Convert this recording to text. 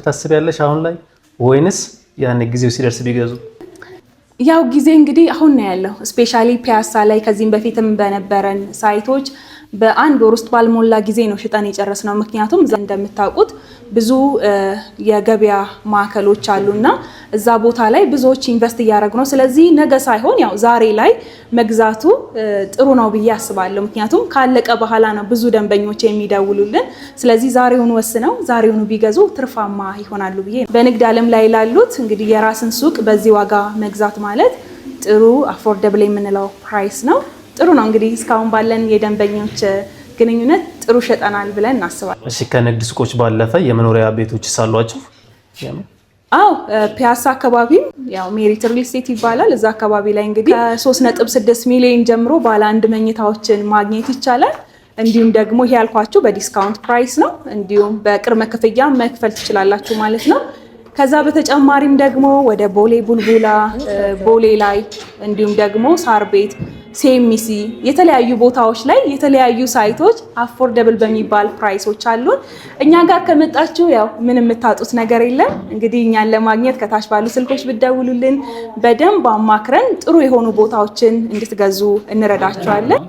ታስቢያለሽ አሁን ላይ ወይንስ ያኔ ጊዜው ሲደርስ ቢገዙ? ያው ጊዜ እንግዲህ አሁን ነው ያለው። Especially ፒያሳ ላይ ከዚህም በፊትም በነበረን site ኦች በአንድ ወር ውስጥ ባልሞላ ጊዜ ነው ሽጠን የጨረስነው። ምክንያቱም እዛ እንደምታውቁት ብዙ የገበያ ማዕከሎች አሉና እዛ ቦታ ላይ ብዙዎች invest እያደረጉ ነው። ስለዚህ ነገ ሳይሆን ያው ዛሬ ላይ መግዛቱ ጥሩ ነው ብዬ አስባለሁ። ምክንያቱም ካለቀ በኋላ ነው ብዙ ደንበኞች የሚደውሉልን። ስለዚህ ዛሬውኑ ወስነው ዛሬውኑ ቢገዙ ትርፋማ ይሆናሉ ብዬ፣ በንግድ ዓለም ላይ ላሉት እንግዲህ የራስን ሱቅ በዚህ ዋጋ መግዛት ማለት ጥሩ affordable የምንለው price ነው። ጥሩ ነው። እንግዲህ እስካሁን ባለን የደንበኞች ግንኙነት ጥሩ ሸጠናል ብለን እናስባለን። እሺ፣ ከንግድ ሱቆች ባለፈ የመኖሪያ ቤቶች አሏችሁ? አዎ፣ ፒያሳ አካባቢም ያው ሜሪት ሪል ስቴት ይባላል። እዛ አካባቢ ላይ እንግዲህ ከ3.6 ሚሊዮን ጀምሮ ባለ አንድ መኝታዎችን ማግኘት ይቻላል። እንዲሁም ደግሞ ይሄ ያልኳችሁ በ discount price ነው። እንዲሁም በቅድመ ክፍያ መክፈል ትችላላችሁ ማለት ነው። ከዛ በተጨማሪም ደግሞ ወደ ቦሌ ቡልቡላ፣ ቦሌ ላይ እንዲሁም ደግሞ ሳር ቤት፣ ሲኤምሲ የተለያዩ ቦታዎች ላይ የተለያዩ site ኦች affordable በሚባል price ኦች አሉን። እኛ ጋር ከመጣችሁ ያው ምን የምታጡት ነገር የለም። እንግዲህ እኛን ለማግኘት ከታች ባሉ ስልኮች ብትደውሉልን በደንብ አማክረን ጥሩ የሆኑ ቦታዎችን እንድትገዙ እንረዳችኋለን።